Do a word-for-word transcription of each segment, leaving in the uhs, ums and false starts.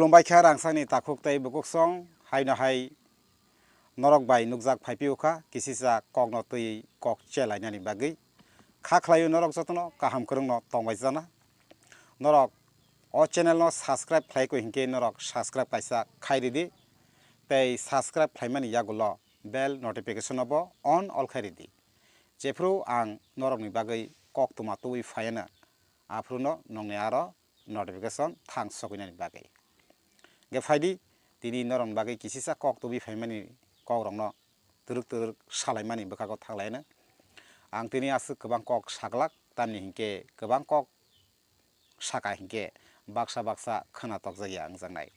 Hambai kha rangchakni takhuk tei bukuksong, haino hai norok bai nukjak phaiphio kha kisisa kokno twiwi kok chelainani bagwi. Kha khlaio norok jotono kaham kwrwngno tongbai jana. Norok o channel no subscribe khlai koi hinkhe norok subscribe kaisa khai ridi tei subscribe khlaimani yagulo bell notification no bo on all khai ridi. Jephru ang norokni bagwi koktwma tubui phaiano, aphruno nongni aro notification thang sokoinani bagwi. Hwnkhe phaidi, tini norokni bagwi kisisa kok tubui phaimani kokrokno twrwk twrwk salaimani bwkhago thanglaino. Ang tini aswk kwbang kok saglak, tamni hinkhe kwbang kok saka hinkhe baksa baksa khwna tokjakya wngjaknai.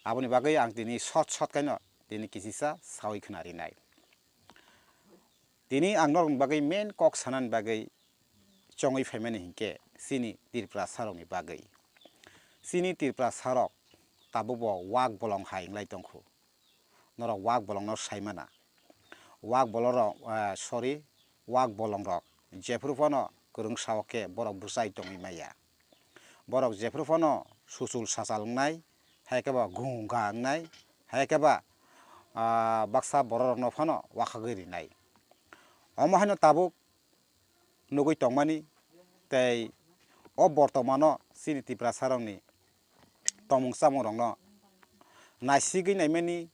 Aboni bagwi ang tini short short khaino tini kisisa sawi khwna rinai. Tini ang norokni bagwi main kok sanani bagwi chongwi phaimani hinkhe chini Tiprasarokni bagwi. Chini Tiprasarok tabukbo wak bolong hai wnglai tongkhu. Norok wak bolongno saimana. Wak bolongrok, ah, sorry, wak bolongrok jephru phano kwrwng sao khe borok bwsai tongwi maya. Borok jephru phano suchul sachal wngnai, hai khe ba gunga wngnai, hai khe ba, ah, baksa bororokno phano wakhagwi rinai. Omo haino tabuk nugwi tongmani tei o bortomano chini Tiprasarokni tongmung chamungrokno naisigwi naimani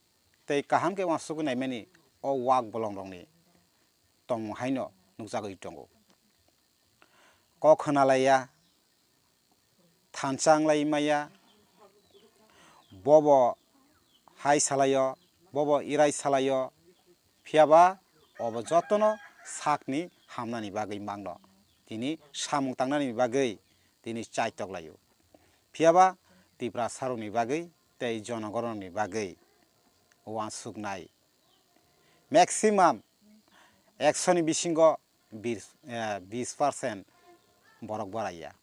tei kaham khe uansugwi naimani o wak bolongrokni tongmung haino nukjagwi tongo. Kok khwnalaiya, thansa wnglai maya, bobo hai salaio, bobo irai salaio, phiyaba obo jotono sakni hamnani bagwi mangno, tini samung tangnani bagwi tini chaitok laio. Phiyaba Tiprasarokni bagwi tei jonogonrokni bagwi uansuknai maximum ekshoni bisingo bis, eh, bis percent borok baraiya.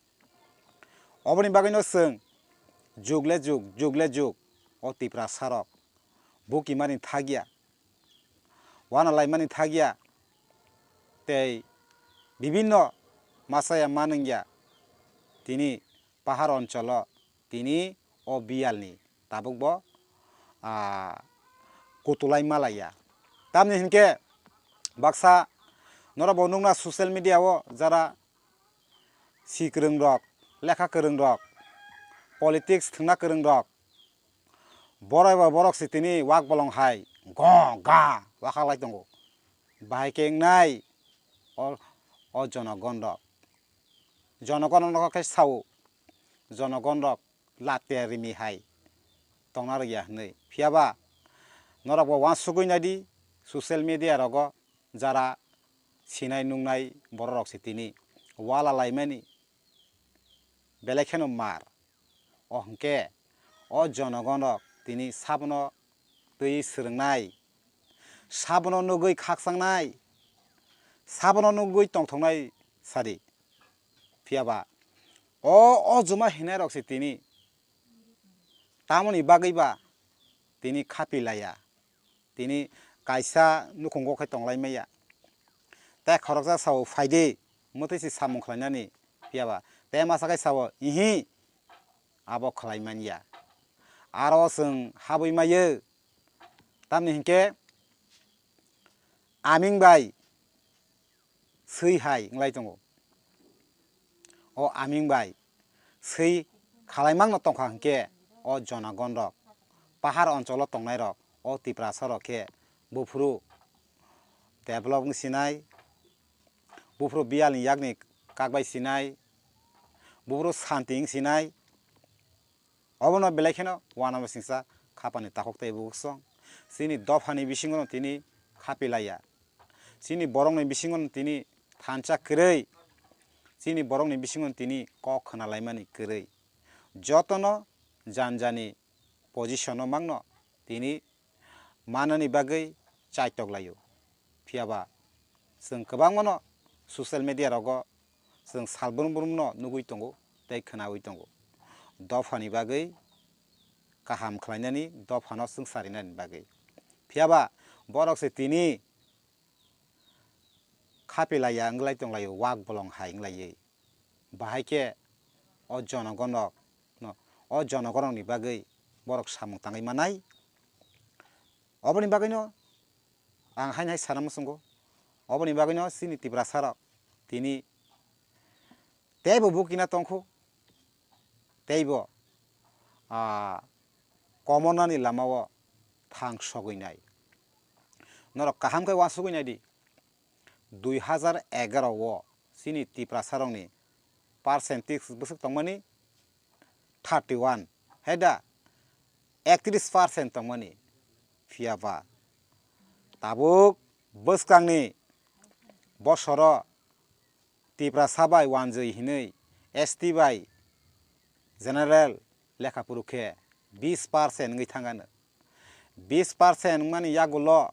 Oboni bagwino chwng jug le jug, jug le jug o Tiprasarok bukimani thagya, uanalaimani thagya, tei bibinno machaya manwngya tini pahar oncholo tini o biyalni tabukbo, ah, kutulai malaiya. Tamni hinkhe baksa norokbo nukna social media o jara si kwrwngrok, lekha kwrwngrok, politics thwngna kwrwngrok, borok bai borok se tini wak bolong hai go ga wakhak lai tongo. Bahai khe wngnai o, o jonogon rok. Jonogon rok khe sao, jonogon rok latia rimi hai tongna rwya hwnwi. Phiyaba norok bo uansugwi naidi social media rogo jara sinai nungnai borok rok se tini wala laimani belai kheno mar. O hwnkhe o jonogon rok tini sabono twi swrwngnai, sabono nugwi khakchang nai, sabono nugwi tongthok nai sadi. Phiyaba o, o juma hinai rok se tini tamoni bagwi ba tini khapi laiya, tini kaisa nukhungo khe tong lai maya. Tei khoroksa sao, "Phai di, mwtwi se samung khlai nani," phiyaba tei masa khe sao, "Ihi, abo khlai man ya." Aro chwng habwi maio, tamni hinkhe aming bai swi hai wng lai tongo. O aming bai swi khalai mangno tongkha hinkhe o jonogon rok, pahar oncholo tongnai rok, o Tiprasa rok khe buphuru develop wng sinai, buphuru biyalni yakni kak bai sinai, buphuru santi wng sinai. Obono belai kheno uanama singsa khapani takhuk tei bukuksong. Chini dophani bisingono tini khapi laiya. Chini borokni bisingono tini thansa kwrwi. Chini borokni bisingono tini kok khna laimani kwrwi. Jotono janjani position o mangno tini manani bagwi chaitok laio. Phiyaba chwng kwbangmano social media rogo chwng sal brum brumno nugwi tongo tei khnawi tongo. Dophani bagwi kaham khlainani, dophano chwngsarinani bagwi. Phiyaba borok se tini khapi laiya wng lai tong laio, wak bolong hai wng laiwi. Bahai khe o jonogon rok no, o jonogon rokni bagwi borok samung tangwi manai. Oboni bagwino ang haino hai sana muchungo, oboni bagwino chini Tiprasa rok tini teibo bukina tongkhu, teibo, ah, komonani lamao thang sogwi nai. Norok kaham khe uansugwi nai di, dui hazar egaroh o chini Tiprasa rokni percentage bwswk tongmani thirty one, hai da, ektrish percent tongmani. Phiya ba tabuk bwskangni bosoro Tiprasa bai wanjwi hinwi S T bai general lekha phuru khe bis percent wngwi thangano. Bis percent wngmani yagulo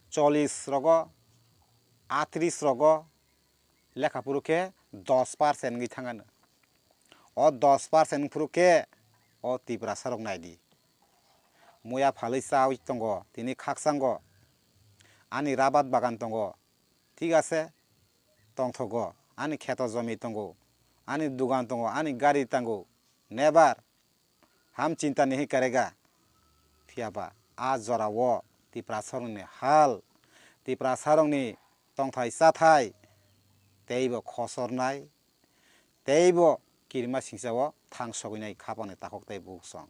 chollish rogo, atris rogo lekha phuru khe dos percent wngwi thangano. O dos percent wng phuru khe o Tiprasa rok nai di. Muya phalwi chawi tongo, tini khakchango ani rabat bagan tongo, thik ase, tongthogo, ani kheto jomi tongo, ani dugan tongo, ani gari tango, nebar ham chinta ni hi karega. Phiya ba a jora o Tiprasa rokni hal, Tiprasa rokni tongthai chathai teibo khosornai, teibo kirima singsa o thang sogwi nai khapang ni takhuk tei bukhuk song.